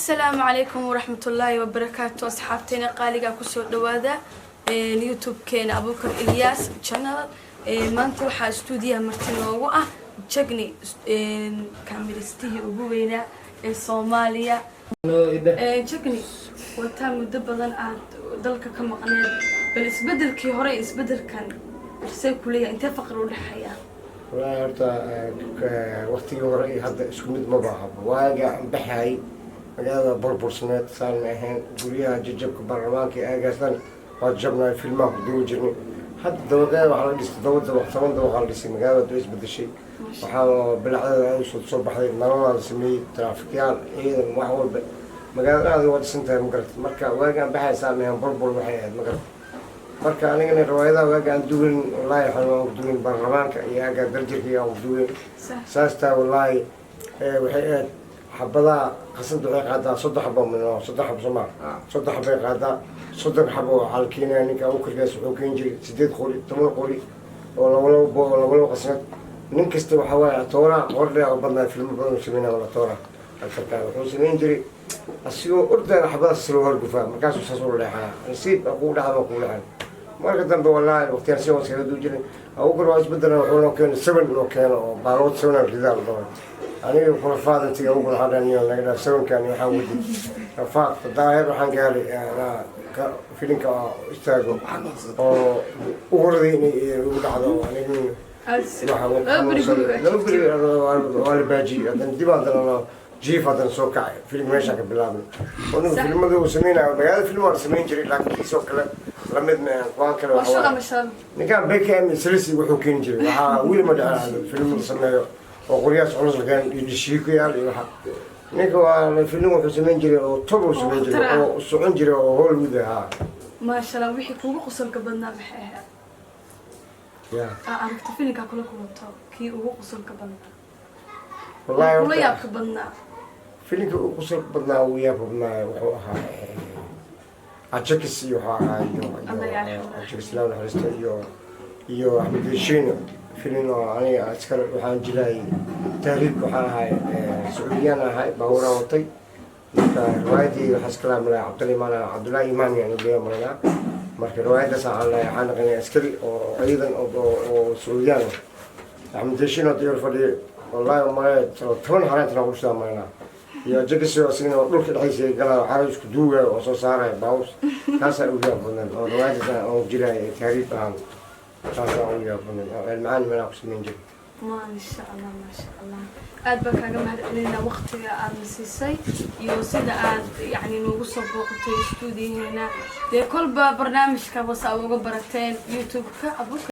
Asalaamu calaykum waraxmatullaahi wabarakaatu. Asxaabteena qaaligaa, kusoo dhawaada YouTube-keena Abuukar Ilyaas Channel. Maanta waxaa stuudiyaha marti noogu ah Jagni, kaamiristihii ugu weynaa ee Soomaaliya. Jagni, wataa muddo badan aad dalka ka maqneed. Bal isbedelkii hore iyo isbedelkan see kuleeyahay? Intee faqri u dhexeeya? Wallaahi horta waktigii hore iyo hadda isku mid maba ahaba. Waaga aan baxayay magaalada burbursaneed, saan ma ahayn. Guryaha jajabka, baarlamaanka iyo aagaas dhan waa jabnaay, filmaha ku duwi jirnay. Hadda dabaqee waxaa la dhistay 7 dabaq, 10 dabaqaa la dhisay. Magaalada way isbedeshay, waxaa bilacdeeda aad usoo soo baxday, nalalaa la sameeyey, traafikyaal, ciidan, wax walba. Magaalada aad waa dhisan tahay, ma garatay? Marka waaga aan baxay saan ma ahayn, burbur waxay ahayd, ma garatay? Marka anigana riwaayadaha waaga aan duwin, wallaahi waxaan waan duwin baarlamaanka iyo aagaa daljirka iyo aan duwin. Saastaa wallaahi waxay ahayd xabadaha qasanta waxay qaadaa 30 xabo, 30 xabo soo maa, 30 xabay qaadaa. 30 xabo waxaa la keenaya ninka Abukarkaas wuxuu keeni jiray sideed qori, 10 qori oo labo labo bo oo labo labo qasnad. Nin kasta waxaa waaye atooraha qordhe oo badnaa, filmo badan uu sameynaya. Wala toora aktarkaa wuxuu sameyn jiray asigoo ordaya xabadaas loo horgufaa, markaasuu saas ula leexanaa. Nasiib kugu dhacda kugu dhacay. Marka dambe wallaahi waqtiyaan si waan iskaga duu jiray. Abuukar waa isbedelan, wuxuu noo keenay seven noo keeno oo baalood seven aan ridaa la dhaho. Aniga khulafaad intiga Abuukar waxaa dhahay, niyo naga dhaaf sevenkan, waxaan wadi rafaad daahir. Waxaan gaaray ka filinka istaago oo ugu inay igu dhacdo aniga. 2 beri waa la baajiyey, haddana dib haddana jiif, haddana soo kacay filimka, meeshaan ka bilaabnay. Oo ninka filmada uu sameynayo magaalada film waa la samayn jiray, laakiin kiisoo kale lamid ma kuwaan kale. Waxaa ninkaan BKM selisi wuxuu keeni jiray, waxaa weli ma dhicin film la sameeyo oo qoryahaas culus la keen iyo dhishiikayaal iyo waxa. Ninka waa film wuxuu samayn jiray oo tob uu samayn jiray oo socon jiray oo Hollywood ahaa. Maasha Allah. Wixii kuugu qosolka badnaa maxay ahayd? Ya. Aa aragto filinkaa kula kulanto, kii ugu qosolka badnaa? Wallahi kula horta yaabka badnaa. Filimka ugu qosolka badnaa, ugu yaabka badnaa wuxuu ahaa Ajakis iyo wuxuu ahaa iyo Allah yarxamah. Ajakis, ilaa naxariisto, iyo Axmed Heshiino. Filin oo aniga askar waxaan jiray, tahriibka waxaan ahay Sacuudiyaan ahay, baabuuraan watay. Marka riwaayadii waxaa iska laamalaya Cabdulla Imaan, Cabdullahi Imaan yani leeya malanaa. Marka riwaayadaas waxaan lahay, waxaan naqanay askari oo ciidan oo Sacuudiyaan ah. Axmed Heshiino diyaar fadhiyo, wallahi maya, 10 xaraantana ugu sidaa malanaa, iyo Ajakis asigana oo dhulka dhexdiisa galaayo, xaro isku duugayo oo soo saaraya baabuur. Taasaa ugu yaab badan oo riwaayadaas oo jiray tahriib ahaan, taasaa ugu yaab badan oo cilmacaan meelaa ku samayn jiray. Maasha Allah, maasha Allah. Aad baan kaaga mahad celinaa waqtiga aadna siisay iyo sida aad yacni noogu soo booqatay stuudiyaheena. Dee kolba barnaamijka bas aa uga barateen YouTube-ka Abuukar.